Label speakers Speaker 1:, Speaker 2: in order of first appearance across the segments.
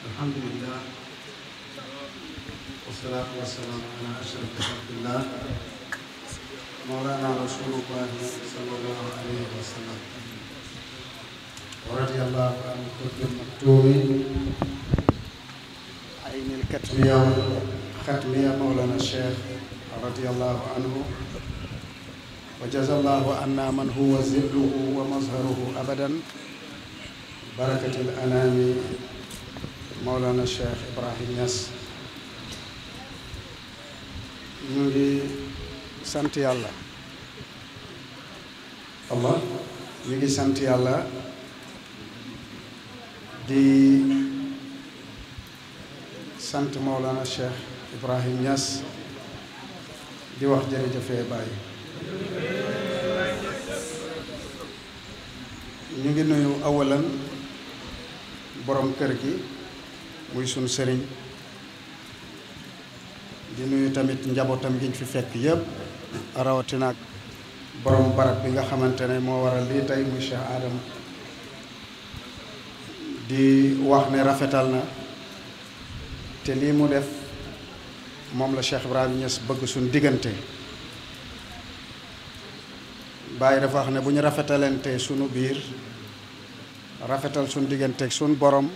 Speaker 1: alhamdulillah wasalaatu wasalaamu ala ashraf xalqillah mawlana rasulullahi sallallahu alayhi wa sallam wa radiyallahu an qutbil maktuumi aynil katmiya xatmiya mawlana cheikh radiyallahu anhu wa jazallahu anna man huwa zilluhu wa mazharuhu abadan barakatil anami mawlana cheikh Ibrahim Niass. ñu ngi sant yàlla ñu ngi sant yàlla di sant mawlana cheikh Ibrahim Niass di wax jërëjëfee Baye. ñu ngi nuyu awalan borom kër gi muy sunu sëriñ di nuyu tamit njabootam gi ñu fi fekk yépp rawatina ak borom barab bi nga xamante ne moo waral lii tey muy Cheikh Adama di wax ne rafetal na te lii mu def moom la Cheikh Ibrahima Niass bëgg suñu diggante. Baye dafa wax ne bu ñu rafetalante sunu biir rafetal suñu diggante ak suñu borom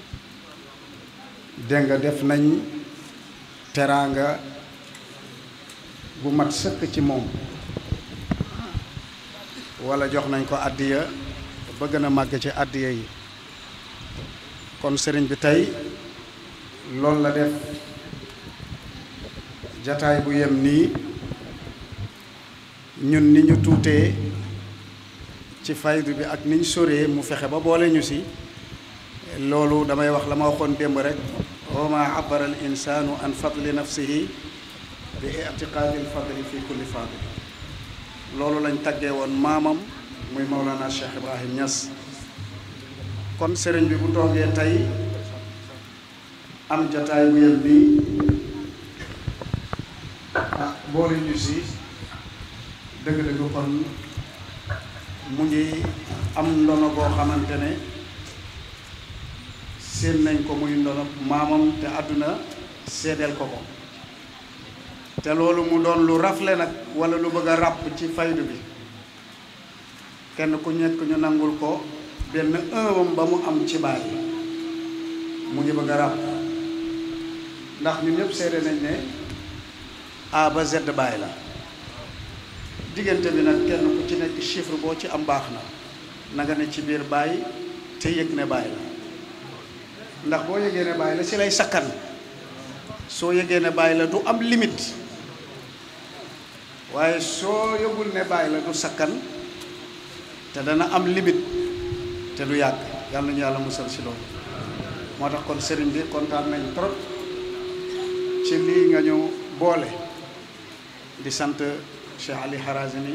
Speaker 1: dégg nga def nañ teraanga bu mat sëkk ci moom wala jox nañ ko àddiya ba gën a màgg ci àddiya yi. kon sëriñ bi tey loolu la def jataay bu yem nii ñun ni ñu tuutee ci faydu bi ak niñ soree mu fexe ba boole ñu si loolu damay wax la ma waxoon démb rek wa ma abara al insanu an fadli nafsihi bi i'tiqaadi al fadli fi kulli fadli. loolu lañ taggee woon maamam muy Mawlana Cheikh Ibrahim Niass. kon sëriñ bi bu toogee tey am jataay bu yem nii boole ñu si dëgg-dëgg kon mu ngi am ndono boo xamante ne séen nañ ko muy ndono maamam te àdduna seedeel ko ko te loolu mu doon lu rafle nag wala lu bëgg a ràpp ci faydu bi kenn ku nekk ñu nangul ko benn ëwam ba mu am ci Baay mu ngi bëgg a ràpp ndax ñun ñëpp seede nañ ne A ba Z Baay la diggante bi nag kenn ku ci nekk chiffre boo ci am baax na nga ne ci biir Baay te yëg ne Baay la ndax boo yëgee ne Baay la ci lay sakkan soo yëgee ne Baay la du am limite waaye soo yëgul ne Baay la du sakkan te dana am limite te du yàgg yàlla nañu yàlla musal si loolu. moo tax kon sëriñ bi kontaan nañ trop ci lii nga ñu boole di sant Cheikh Ali Harazimi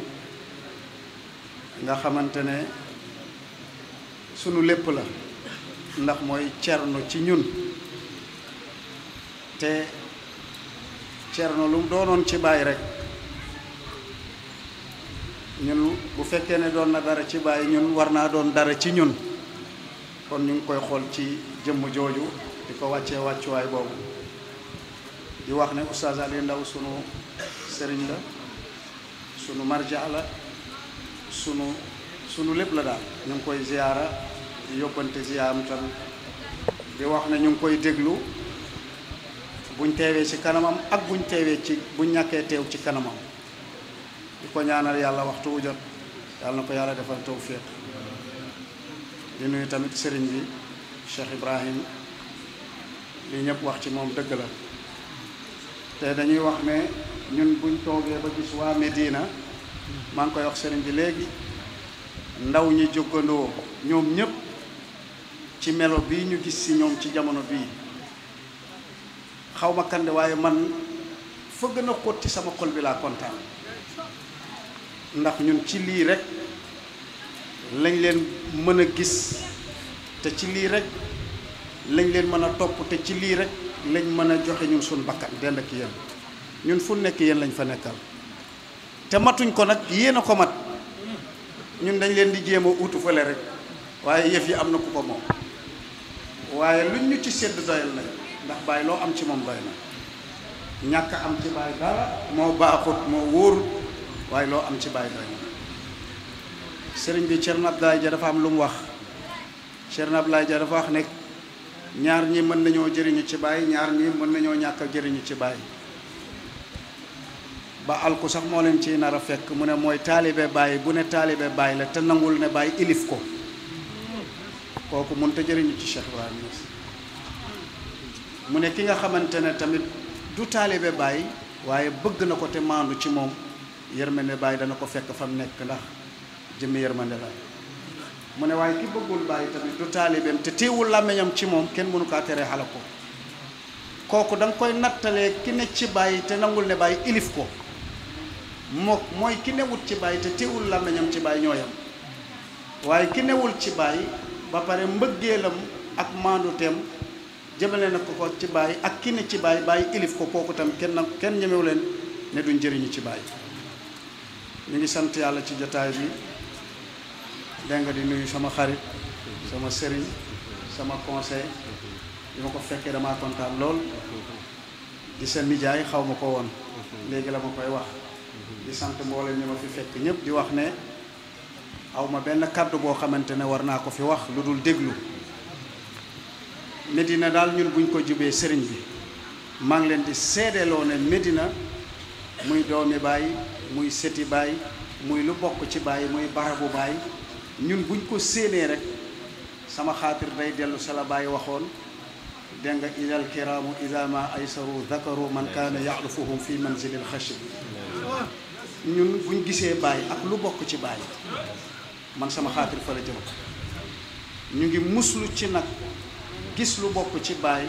Speaker 1: nga xamante ne sunu lépp la ndax mooy cerno ci ñun te cerno lu mu doonoon ci Baay rek ñun bu fekkee ne doon na dara ci Baay ñun war naa doon dara ci ñun kon ñu ngi koy xool ci jëmm jooju di ko wàccee wàccuwaay boobu di wax ne Oustaz Ali Ndaw sunu sëriñ la sunu marja la sunu lépp la daal ñu ngi koy ziyaara di yóbbante ziyaaram tam di wax ne ñu ngi koy déglu buñ teewee ci kanamam ak buñ ñàkkee teew ci kanamam di ko ñaanal yàlla waxtu wu jot yàlla na ko yàlla defal tawfiq di nuyu tamit sëriñ bi Cheikh Ibrahim li ñëpp wax ci moom dëgg la te dañuy wax ne ñun buñ toogee ba gis waa Medina maa ngi koy wax sëriñ bi léegi ndaw ñi jógandoo ñoom ñëpp ci melo bii ñu gis ci ñoom ci jamono bii xaw ma kande waaye man fa gën a xóot ci sama xol bi laa kontaan ndax ñun ci lii rek lañ leen mën a gis te ci lii rek lañ leen mën a topp te ci lii rek lañ mën a joxe ñun suñ bakkan dend ak yéen ñun fu nekk yéen lañ fa nekkal te matuñ ko nag yéen a ko mat ñun dañ leen di jéem a utu fële rek waaye yëf yi am na ku ko moom waaye luñ ñu ci sédd doyal nañ ndax Baay loo am ci moom doy na ñàkk am ci Baay dara moo baaxut moo wóorut waaye loo am ci Baay doy na sëriñ bi Cerno Abdoulaye Dia dafa am lu mu wax Cerno Abdoulaye Dia dafa wax ne ñaar ñi mën nañoo jëriñu ci Baay ñaar ñi mën nañoo ñàkk a jëriñu ci Baay ba alku sax moo leen ciy nar a fekk mu ne mooy taalibe Baay bu ne taalibe Baay la te nangul ne Baay ilif ko kooku mënut a jëriñu ci Cheikh Ibrahima Niass mu ne ki nga xamante ne tamit du taalibe Baay waaye bëgg na ko te maandu ci moom yërmande Baay dana ko fekk fa mu nekk ndax jëmmi yërmande la mu ne waaye ki bëggul Baay tamit du taalibeem te teewul làmmiñam ci moom kenn mënu kaa teree xala ko kooku da nga koy nattalee ki ne ci Baay te nangul ne Baay ilif ko mooy ki newut ci Baay te teewul làmmiñam ci Baay ñooyam waaye ki newul ci Baay ba pare mbëggeelam ak maanduteem jëmale na ko ci Baay ak ki ne ci Baay Baay ilif ko kooku tam kenn ñemewu leen ne duñ jëriñu ci Baay ñu ngi sant yàlla ci jotaay bi dégg nga di nuyu sama xarit sama sëriñ sama conseil bi ma ko fekkee damaa kontaan lool di seen nijaay xaw ma ko woon léegi la ma koy wax di sant mboolem ñi ma fi fekk ñëpp di wax ne aw ma benn kàddu boo xamante ne war naa ko fi wax lu dul déglu Medina daal ñun buñ ko jubee sëriñ bi maa ngi leen di seedeloo ne Medina muy doomi Baay muy seti Baay muy lu bokk ci Baay muy barabu Baay ñun buñ ko séenee rek sama xaatir day dellu sa la Baay waxoon dégg nga idal kiraamu ida ma aysaru dakaru man kaana yaxlufuhum fi manzilil xashi ñun buñ gisee Baay ak lu bokk ci Baay man sama xaatir fa la jëm ñu ngi muslu ci nag gis lu bokk ci Baay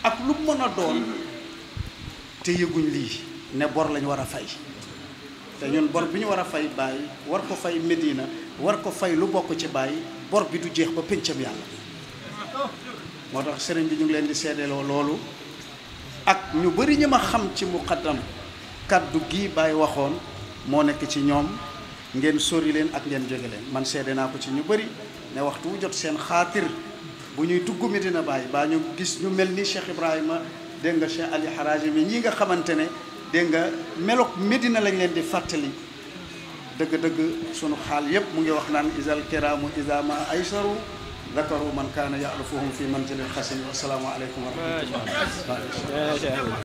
Speaker 1: ak lu mën a doon te yëguñ lii ne bor lañ war a fay te ñun bor bi ñu war a fay Baay war ko fay Medina war ko fay lu bokk ci Baay bor bi du jeex ba péncam yàlla moo tax sëriñ bi ñu ngi leen di seedeloo loolu ak ñu bari ñi ma xam ci muqaddam kaddu gii Baay waxoon moo nekk ci ñoom ngeen sori leen ak ngeen jóge leen man seede naa ko ci ñu bari ne waxtu wu jot seen xaatir bu ñuy dugg Medina Baay baa ñu gis ñu mel ni Cheikh Ibrahima dégg nga Cheikh Ali Haraji mi ñi nga xamante ne dégg nga meloog Medina lañ leen di fàttali dëgg-dëgg sunu xaal yépp mu ngi wax naan isal kiraamu isa ma aysaru dakaru man kaana yaxlufuhum fi manzilil xasin wa salaamu aleykum wa rahmatullah